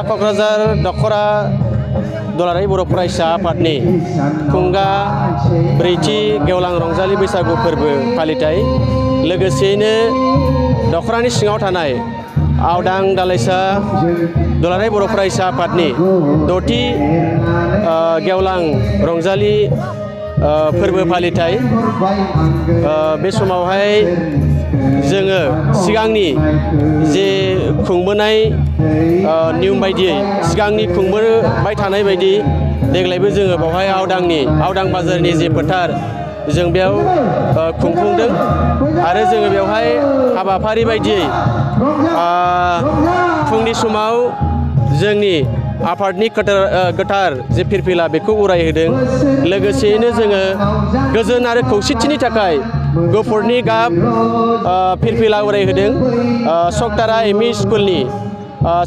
सा क'क्राझार दखरा दुलाराय बर' फरायसा आफादनि खुंगा ब्रैथि गेवलां रंजालि बैसागु फोरबो फालिथाय लोगोसेयैनो दखरानि सिङाव थानाय आवदां दालाइसा दुलाराय बर' फरायसा आफादनि द'थि गेवलां रंजालि फोरबो फालिथाय बे समावहाय जोङो सिगांनि जे खुंबोनाय नियम बायदियै सिगांनि खुंबोबाय थानाय बायदि देग्लायबो जोङो बेवहाय आवदां बाजारनि जे फोथार जों बेयाव खुंफुंदों आरो जोङो बेवहाय हाबाफारि बायदियै फुंनि समाव जोंनि आफादनि गोथार जे फिरफिला बेखौ उरायहोदों लोगोसेयैनो जोङो गोजोन आरो खौसेथिनि थाखाय गुफुरनि गाब फिरफिला उरायहोदों सकतारा एमइ स्कुलनि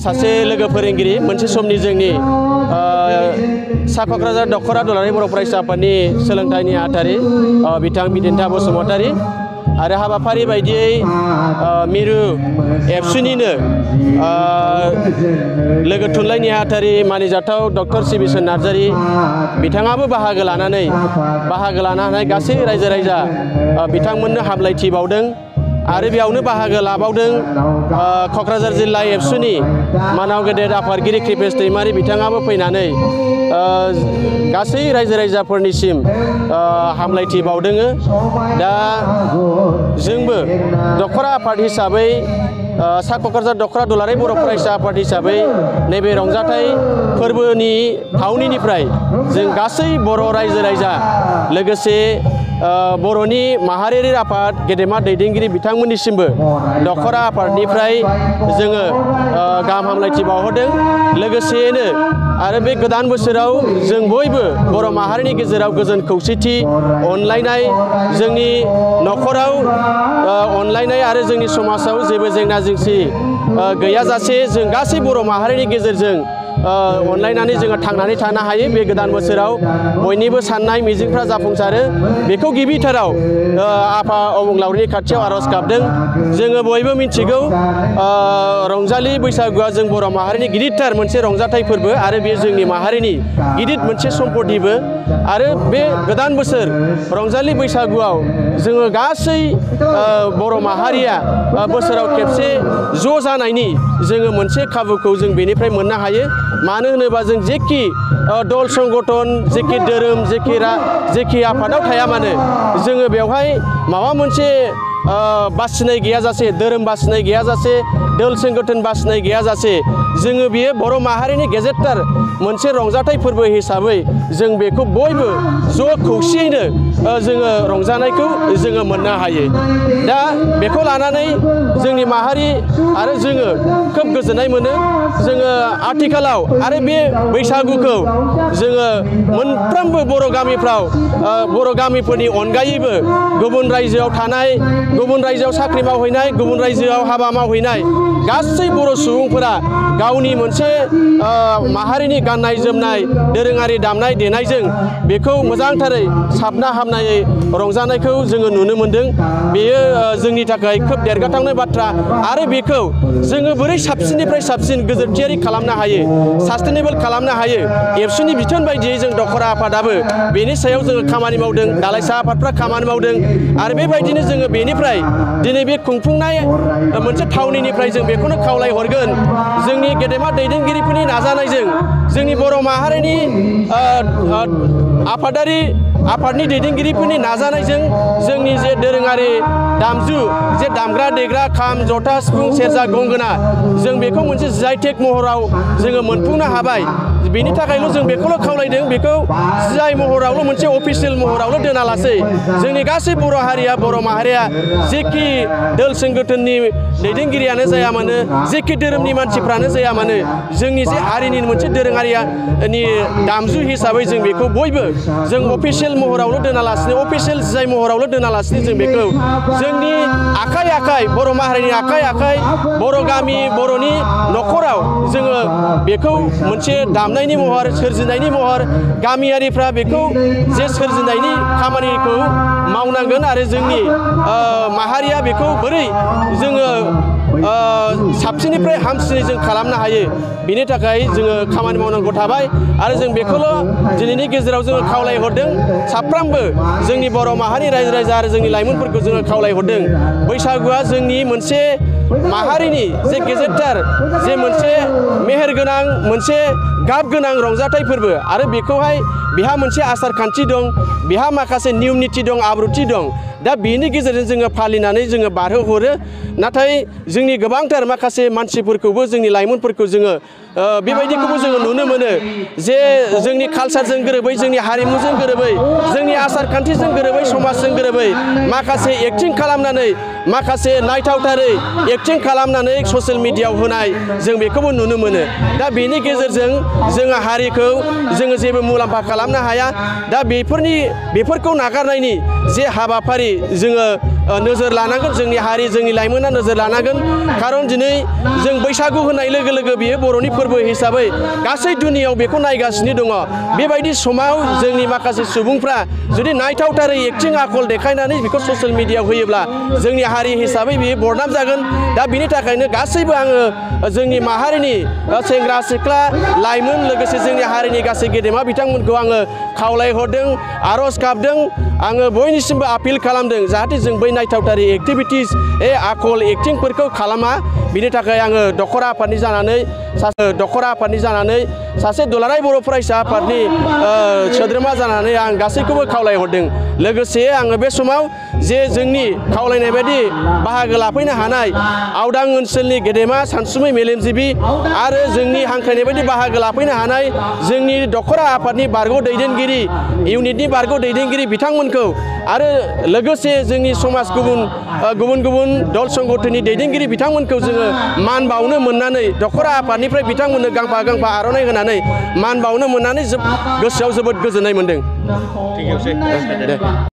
सासे लोगो फोरोंगिरि मोनसे समनि जोंनि सा क'क्राझार दखरा दुलाराय बर' फरायसा आफादनि सोलोंथाइनि आफादारि बिथां बिदिन्था बसुमतारी आरो हाबाफारि बायदियै मिरु एबसुनिनो लोगो थुनलाइ नेहाथारि मानिजाथाव डक्टर सिबिसन नार्जारी बिथाङाबो बाहागो लानानै गासै रायजो राजा बिथांमोननो हामलायथि बावदों आरो बेयावनो बाहागो लाबावदों क'क्राझार जिल्ला एबसुनि मानाव गेदेर आफादगिरि कृपेश दैमारी बिथाङाबो फैनानै गासै रायजो राजाफोरनिसिम हामलायथि बावदों दा जोंबो दखरा आफाद हिसाबै सा क'क्राझार दखरा दुलाराय बर' फरायसा आफाद हिसाबै नैबे रंजाथाइ फोरबोनि थावनिनिफ्राय जों गासै बर' रायजो राजा लोगोसे बर'नि माहारियारि आफाद गेदेमा दैदेनगिरि बिथांमोननिसिमबो दखरा आफादनिफ्राय जोङो गाहाम हामलायथि बावहरदों लोगोसेयैनो आरो बे गोदान बोसोराव जों बयबो बर' माहारिनि गेजेराव गोजोन खौसेथि अनलायनाय जोंनि न'खराव अनलायनाय आरो जोंनि समाजाव जेबो जेंना जेंसि गैयाजासे जों गासै बर' माहारिनि गेजेरजों अनलायनानै जोङो थांनानै थानो हायो बे गोदान बोसोराव बयनिबो साननाय मिजिंफ्रा जाफुंसारो बेखौ गिबिथाराव आफा अबंलावरिनि खाथियाव आर'ज गाबदों जोङो बयबो मिथिगौ रंजालि बैसागुआ जों बर' माहारिनि गिदिरथार मोनसे रंजाथाइ फोरबो आरो बे जोंनि माहारिनि गिदिर मोनसे सम्पतिबो आरो बे गोदान बोसोर रंजालि बैसागुआव जोङो गासै बर' माहारिया बोसोराव खेबसे ज' जानायनि जोङो मोनसे खाबुखौ जों बेनिफ्राय मोननो हायो मानो होनोबा जों जेखि दल संगठन जेखि धोरोम जेखि आफादाव थाया मानो जोङो बेवहाय माबा मोनसे बासिनाय गैयाजासे धोरोम बासिनाय गैयाजासे दल संगठन बासिनाय गैयाजासे जोङो बेयो बर' माहारिनि गेजेरथार मोनसे रंजाथाइ फोरबो हिसाबै जों बेखौ बयबो ज' खौसेयैनो जोङो रंजानायखौ जोङो मोननो हायो दा बेखौ लानानै जोंनि माहारि आरो जोङो खोब गोजोननाय मोनो जोङो आथिखालाव आरो बे बैसागुखौ जोङो मोनफ्रोमबो बर' गामिफोरनि अनगायैबो गुबुन रायजोआव थानाय गुबुन रायजोआव साख्रि मावहैनाय गुबुन रायजोआव हाबा मावहैनाय गासै बर' सुबुंफोरा गावनि मोनसे माहारिनि गाननाय जोमनाय दोरोङारि दामनाय देनायजों बेखौ मोजांथारै साबना हामनायै रंजानायखौ जोङो नुनो मोनदों बेयो जोंनि थाखाय खोब देरगाथावनाय बाथ्रा आरो बेखौ जोङो बोरै साबसिननिफ्राय साबसिन गोजोनथियारि खालामनो हायो सास्टेनेबल खालामनो हायो एबसुनि बिथोन बायदियै जों दखरा आफादाबो बेनि सायाव जोङो खामानि मावदों दालाइसा आफादफ्रा खामानि मावदों आरो बेबायदिनो जोङो बेनिफ्राय दिनै बे खुंफुंनाय मोनसे थावनिनिफ्राय जों बेखौनो खावलायहरगोन जोंनि गेदेमा दैदेनगिरिफोरनि नाजानायजों जोंनि बर' माहारिनि आफादनि दैदेनगिरिफोरनि नाजानायजों जोंनि जे दोरोङारि दामजु जे दामग्रा देग्रा खाम जथा सिफुं सेरजा गंगोना जों बेखौ मोनसे जि.आइ. टेग महराव जोङो मोनफुंनो हाबाय बेनि थाखायल' जों बेखौल' खावलायदों बेखौ जि.आइ. महरावल' मोनसे अफिसियेल महरावल' दोनालासै जोंनि गासै बर' माहारिया जेखि दल संगठननि दैदेनगिरियानो जाया मानो जेखि धोरोमनि मानसिफ्रानो जाया मानो जोंनि जे हारिनि मोनसे दोरोङारिनि दामजु हिसाबै जों बेखौ बयबो जों अफिसियेल महरावल' दोनालासिनो अफिसियेल जि.आइ. महरावल' दोनालासिनो जों बेखौ जोंनि आखाइ बर' माहारिनि आखाइ बर' गामि बर'नि न'खराव जोङो बेखौ मोनसे दामनायनि महर सोरजिनायनि महर गामियारिफ्रा बेखौ जे सोरजिनायनि खामानिखौ मावनांगोन आरो जोंनि माहारिया बेखौ बोरै जोङो साबसिननिफ्राय हामसिनै जों खालामनो हायो बिनि थाखाय जोङो खामानि मावनांगौ थाबाय आरो जों बेखौल' दिनैनि गेजेराव जोङो खावलायहरदों साफ्रोमबो जोंनि बर' माहारि रायजो राजा आरो जोंनि लाइमोनफोरखौ जोङो खावलायहरदों बैसागुआ जोंनि मोनसे माहारिनि जे गेजेरथार जे मोनसे मेहेरगोनां मोनसे गाब गोनां रंजाथाइ फोरबो आरो बेखौहाय बिहा मोनसे आसार खान्थि दं बिहा माखासे नियम निथि दं आब्रुथि दं दा बेनि गेजेरजों जोङो फालिनानै जोङो बारहोहरो नाथाय जोंनि गोबांथार माखासे मानसिफोरखौबो जोंनि लाइमोनफोरखौ जोङो बेबायदिखौबो जोङो नुनो मोनो जे जोंनि कालसारजों गोरोबै जोंनि हारिमुजों गोरोबै जोंनि आसार खान्थिजों गोरोबै समाजजों गोरोबै माखासे एक्टिं खालामनानै माखासे नायथावथारै एक्टिं खालामनानै ससियेल मिडियायाव होनाय जों बेखौबो नुनो मोनो दा बेनि गेजेरजों जोङो हारिखौ जोङो जेबो मुलाम्फा खालामनो हाया दा बेफोरखौ नागारनायनि जे हाबाफारि जोङो नोजोर लानांगोन जोंनि हारि जोंनि लाइमोना नोजोर लानांगोन खारन दिनै जों बैसागु होनाय लोगो लोगो बियो बर'नि फोरबो हिसाबै गासै दुनियायाव बेखौ नायगासिनो दङ बेबायदि समाव जोंनि माखासे सुबुंफ्रा जुदि नायथावथारै एक्टिं आखल देखायनानै बेखौ ससियेल मिडियायाव होयोब्ला जोंनि हारि हिसाबै बियो बरनाम जागोन दा बिनि थाखायनो गासैबो आङो जोंनि माहारिनि सेंग्रा सिख्ला लाइमोन लोगोसे जोंनि हारिनि गासै गेदेमा बिथांमोनखौ आङो खावलायहरदों आर'ज गाबदों आङो बयनिसिमबो आपिल खालामदों जाहाथे जों बै नायथावथारै एक्टिभिटिस आखल एक्टिंफोरखौ खालामा बिनि थाखाय आङो दखरा आफादनि जानानै सासे दुलाराय बर' फरायसा आफादनि सोद्रोमा जानानै आं गासैखौबो खावलायहरदों लोगोसे आङो बे समाव जे जोंनि खावलायनाय बायदि बाहागो लाफैनो हानाय आवदां ओनसोलनि गेदेमा सानसुमै मेलेमजिबि आरो जोंनि हांख्रायनाय बायदि बाहागो लाफैनो हानाय जोंनि दखरा आफादनि बारग' दैदेनगिरि इउनिटनि बारग' दैदेनगिरि बिथांमोनखौ आरो लोगोसे जोंनि समाज गुबुन दल संगठननि दैदेनगिरि बिथांमोनखौ जोङो मान बावनो मोननानै दखरा आफादनिफ्राय बिथांमोननो गांफा गांफा आर'नाइ होनानै मान बावनो मोननानै गोसोआव जोबोद गोजोननाय मोनदों।